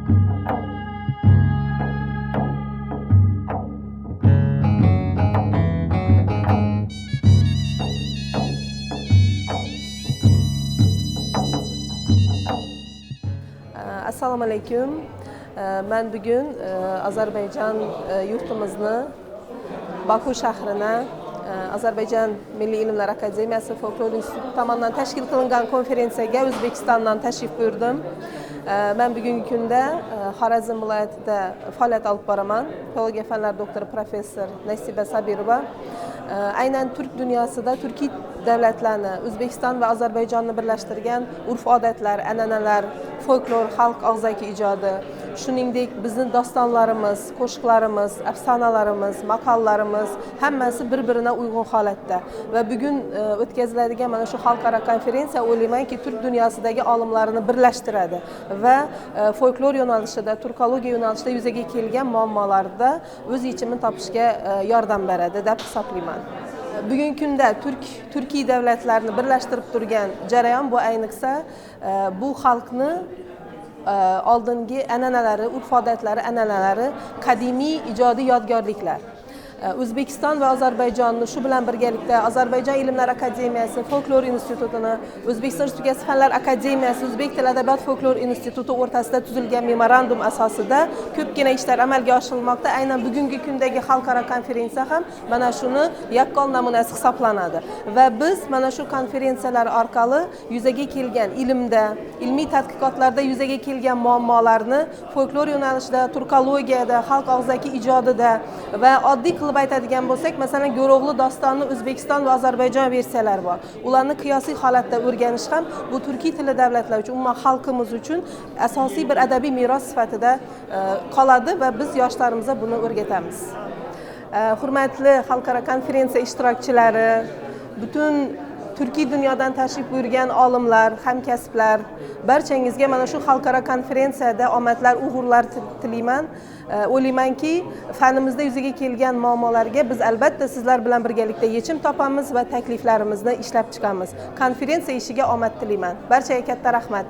Assalomu alaykum. Man bugun Ozarbayjon yurtimizni Baku shahrini Ozarbayjon Milliy Ilmlar Akademiyasi Folklor instituti tomonidan tashkil qilingan konferensiyaga O'zbekistondan tashrif buyurdim. Man bugungi kunda Xorazm viloyatida faoliyat olib boraman. Filologiya fanlari doktori professor Nasiba Sabirova. Aynan turk dunyosida turkiy davlatlarni, O'zbekiston va Ozarbayjonni birlashtirgan urf-odatlar, an'analar, folklor, xalq og'zaki ijodi, shuningdek bizni dostonlarimiz, qo'shiqlarimiz, afsonalarimiz, maqollarimiz hammasi bir-biriga uyg'un holatda. Va bugun o'tkaziladigan mana shu xalqaro konferensiya o'ylaymanki turk dunyosidagi olimlarni birlashtiradi va folklor yo'nalishida, turkologiya yo'nalishida yuzaga kelgan muammolarda o'z yechimini topishga yordam beradi deb hisoblayman. Bugungi kunda turkiy davlatlarni birlashtirib turgan jarayon bu ayniqsa bu xalqni oldingi an'analari, urf-odatlari, an'analari, qadimiy ijodiy yodgorliklar. O'zbekiston va Ozarbayjonni shu bilan birgalikda Ozarbayjon Ilmlar Akademiyasi Folklor institutini, O'zbekiston Respublikasi Fanlar Akademiyasi O'zbek tili adabiyot folklor instituti o'rtasida tuzilgan memorandum asosida ko'pgina ishlar amalga oshirilmoqda. Aynan bugungi kundagi xalqaro konferensiya ham mana shuni yaqqol namunasi hisoblanadi. Va biz mana shu konferensiyalar orqali yuzaga kelgan ilmda, ilmiy tadqiqotlarda yuzaga kelgan muammolarni folklor yo'nalishida, turkologiyada, xalq og'zaki ijodida va oddiy qilib aytadigan bo'lsak, masalan, Go'ro'g'li dostonni O'zbekiston va Ozarbayjon versiyalari bor. Ularni qiyosiy holatda o'rganish ham bu turkiy tilli davlatlar uchun, umuman xalqimiz uchun asosiy bir adabiy meros sifatida qoladi va biz yoshlarimizga buni o'rgatamiz. Hurmatli xalqaro konferensiya ishtirokchilari, butun turkiy dunyodan tashrif buyurgan olimlar, hamkasblar, barchangizga mana shu xalqaro konferensiyada omadlar, uğurlar tilayman. O'ylaymanki, fanimizda yuzaga kelgan muammolarga biz albatta sizlar bilan birgalikda yechim topamiz va takliflarimizni ishlab chiqamiz. Konferensiya ishiga omad tilayman. Barchaga katta rahmat.